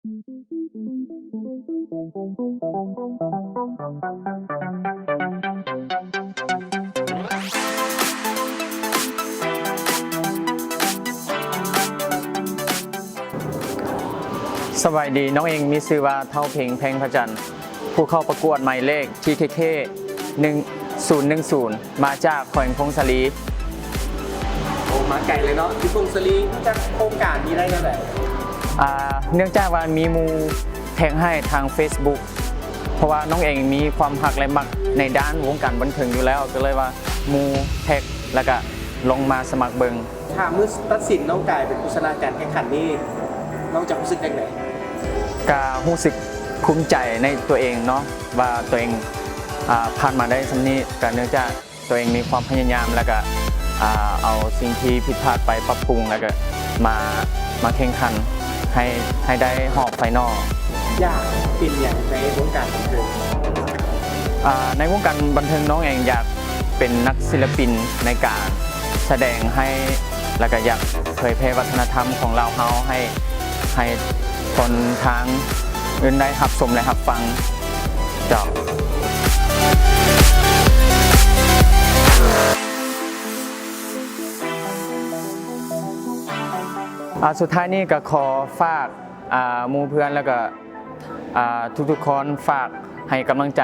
ສະບາຍດີ, ນ້ອງເອງມີຊື່ວ່າ ທ້າວເພັງ ແພງພະຈັນ, ຜູ້ເຂົ້າປະກວດໝາຍເລກ ທີເຄເຄ ໜຶ່ງສູນໜຶ່ງສູນ ມາຈາກແຂວງຜົ້ງສາລີ. ໂອ້ ມາໄກເລີຍເນາະ ຢູ່ຜົ້ງສາລີ. ຮູ້ຈັກໂຄງການນີ້ໄດ້ແນວໃດ? ອ່າ ເນື່ອງຈາກວ່າມີໝູ່ແທັກໃຫ້ທາງເຟສບຸກ ເພາະວ່ານ້ອງເອງມີຄວາມຮັກ ແລະ ມັກໃນດ້ານວົງການບັນເທີງຢູ່ແລ້ວ ກໍເລີຍວ່າໝູ່ແທັກ ແລ້ວກະລົງມາສະໝັກເບິ່ງ. ຖ້າມື້ຕັດສິນນ້ອງກາຍເປັນຜູ້ຊະນະການແຂ່ງຂັນນີ້ ນ້ອງຈະຮູ້ສຶກຈັ່ງໃດ? ກະຮູ້ສຶກພູມໃຈໃນຕົວເອງເນາະ ວ່າຕົວເອງ ອ່າ ຜ່ານມາໄດ້ສ່ຳນີ້ ກະເນື່ອງຈາກຕົວເອງມີຄວາມພະຍາຍາມ ແລ້ວກະ ອ່າ ເອົາສິ່ງທີ່ຜິດພາດໄປປັບປຸງ ແລ້ວກະມາ ມາແຂ່ງຂັນໃຫ້ ໃຫ້ໄດ້ຮອບໄຟນອລ. ຢາກເປັນຫຍັງໃນວົງການບັນເທີງ? ອ່າ ໃນວົງການບັນເທີງ ນ້ອງເອງຢາກເປັນນັກສິລະປິນໃນການສະແດງໃຫ້ ແລ້ວກະຢາກເຜີຍແຜ່ວັດທະນະທຳຂອງລາວເຮົາໃຫ້ ໃຫ້ຄົນທາງອື່ນໄດ້ຮັບຊົມ ແລະ ຮັບຟັງ. ເຈົ້າ. ອ່າ ສຸດທ້າຍນີ້ກໍຂໍຝາກ ອ່າ ໝູ່ເພື່ອນ ແລ້ວກໍ ອ່າ ທຸກໆຄົນ ຝາກໃຫ້ກຳລັງໃຈ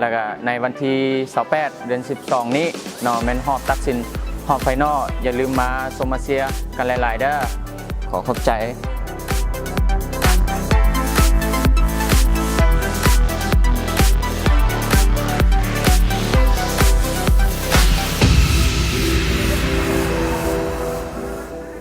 ແລ້ວກໍໃນວັນທີຊາວແປດ ເດືອນສິບສອງນີ້ເນາະ ແມ່ນຮອບຕັດສິນ ຮອບໄຟນອລ, ຢ່າລືມມາຊົມມາເຊຍກັນຫຼາຍໆເດີ້. ຂໍຂອບໃຈ.